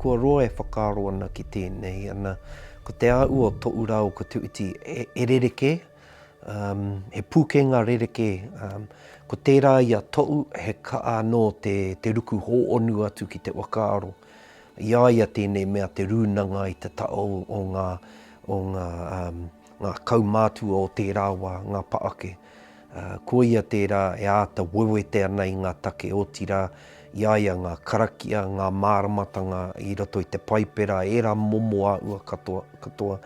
Kua roa e whakaaro ana ki tēnei, ana, ko te āhua o toʻu rāua ko Te Uiti e, e rerekē, um, he pūkenga rerekē. Um, ko tērā i a toʻu, he kaha anō te, te ruku hōonu atu ki te whakaaro. I a ia tēnei mea te rūnanga i te taha o, o ngā, o ngā, um, ngā kaumātua o tērā wā, ngā paake. Ko ia tērā e āta wewete ana i ngā take, otirā, i a ia ngā karakia, ngā māramatanga i roto i te Paipera, ērā momo āhua katoa, katoa.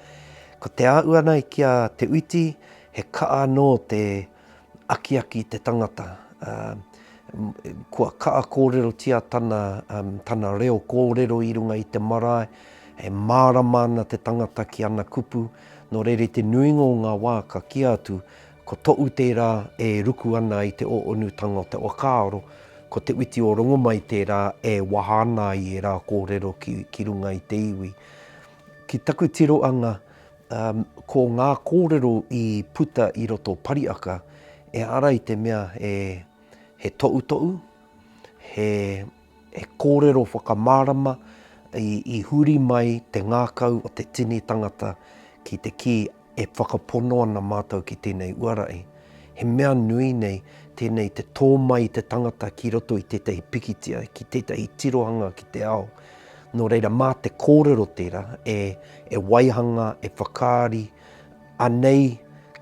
Ko te āhua nei ki a Te Uiti, he kaha anō te akiaki i te tangata. Kua kaha kōrerotia tana, tana reo kōrero i runga i te marae, e mārama ana te tangata ki ana kupu, nō reira i te nuinga o ngā wā ka kīia atu, Ko toʻu tērā e ruku ana i te ōonutanga o te whakaaro, ko Te Witi o Rongomai tērā e waha ana i ērā kōrero ki, ki runga i te iwi. Ki taku tiroanga, um, ko ngā kōrero i puta i roto Pariaka, ehara i te mea he, he toʻutoʻu, he, he kōrero whakamārama i, i huri mai te ngākau o te tini tangata ki te kī E whakapono ana mātou ki tēnei uarahi. He mea nui nei tēnei te tō mai i te tangata ki roto i tētahi pikitia, ki tētahi tirohanga ki te ao. Nō reira, mā te kōrero tērā e, e waihanga, e whakaari, anei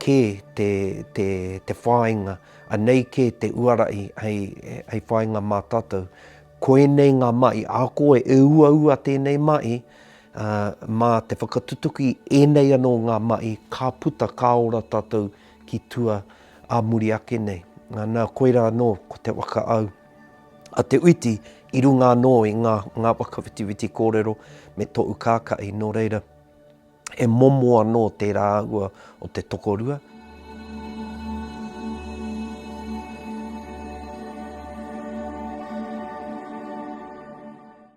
kē te, te, te whāinga, anei kē te uarahi hei, hei whāinga mā tātou. Koinei ngā mahi, ahakoa e uaua tēnei mahi, ā, mā te whakatutuki ēnei anō ngā mahi ka puta ka ora tātou ki tua ā muri ake nei. Nā, koirā anō ko te waka au a Te Uiti i runga anō i ngā, ngā whakawhitiwhiti kōrero me toʻu kākahi, nō reira, he momo anō tērā āhua o te tokorua.